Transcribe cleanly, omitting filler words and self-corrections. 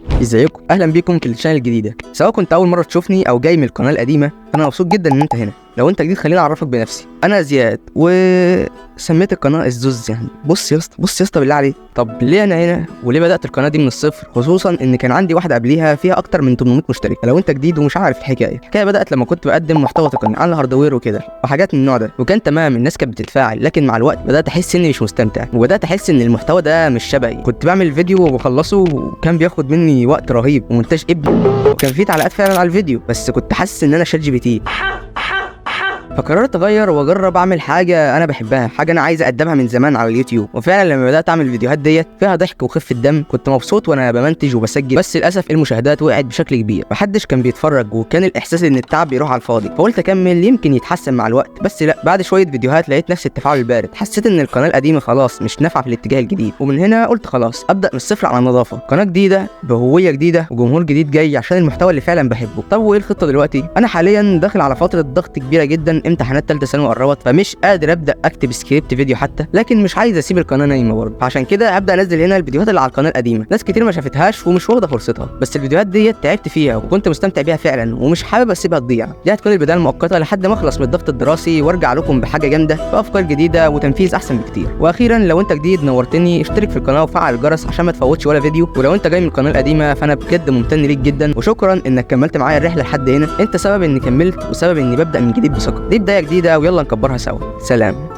ازيكم؟ اهلا بيكم في ال channel الجديده. سواء كنت اول مرة تشوفني او جاي من القناة القديمه، انا مبسوط جدا ان انت هنا. لو انت جديد خليني اعرفك بنفسي. انا زياد وسميت القناة الزوز. يعني بص يا اسطى، بص يا اسطى بالله عليك، طب ليه انا هنا وليه بدات القناة دي من الصفر؟ خصوصا ان كان عندي واحدة قبليها فيها اكتر من 800 مشترك. لو انت جديد ومش عارف الحكاية، الحكاية بدات لما كنت بقدم محتوى تقني عن ال hardware وكده وحاجات من النوع ده، وكان تمام، الناس كانت بتتفاعل. لكن مع الوقت بدات احس اني مش مستمتع، وبدات احس ان المحتوى ده مش شبهي. كنت بعمل فيديو وبخلصه وكان بياخد مني وقت رهيب ومونتاج ابن، وكان في تعليقات فعلا على الفيديو، بس كنت حاسس ان انا ChatGPT. فقررت اغير واجرب اعمل حاجة انا بحبها، حاجة انا عايز اقدمها من زمان على اليوتيوب. وفعلا لما بدات اعمل الفيديوهات ديت فيها ضحك وخفه دم، كنت مبسوط وانا بمنتج وبسجل. بس للاسف المشاهدات وقعت بشكل كبير، محدش كان بيتفرج، وكان الاحساس ان التعب بيروح على الفاضي. فقلت اكمل يمكن يتحسن مع الوقت، بس لا، بعد شوية فيديوهات لقيت نفس التفاعل البارد. حسيت ان القناة القديمة خلاص مش نافعة في الاتجاه الجديد، ومن هنا قلت خلاص ابدا من الصفر على النظافة، قناة جديدة بهوية جديدة وجمهور جديد جاي عشان المحتوى اللي فعلا بحبه. طب وايه الخطة دلوقتي؟ انا حاليا داخل على فترة ضغط كبيرة جدا، امتحانات ثالثة ثانوي قربت، فمش قادر ابدا اكتب سكريبت فيديو حتى، لكن مش عايز اسيب القناة نايمة برضه. فعشان كده هبدا انزل هنا الفيديوهات اللي على القناة القديمة. ناس كتير ما شافتهاش ومش واخده فرصتها، بس الفيديوهات ديت تعبت فيها وكنت مستمتع بيها فعلا، ومش حابب اسيبها تضيع. دي هتكون البداية المؤقتة لحد ما اخلص من الضغط الدراسي وارجع لكم بحاجة جامدة بافكار جديدة وتنفيذ احسن بكتير. واخيرا لو انت جديد نورتني، اشترك في القناة وفعل الجرس عشان ما تفوتش ولا فيديو. ولو انت جاي من القناة القديمة فانا بجد ممتن ليك جدا، وشكرا انك كملت معايا الرحلة لحد هنا. انت سبب اني كملت وسبب اني ببدا من جديد بثقة. دي بداية جديدة ويلا نكبرها سوا. سلام.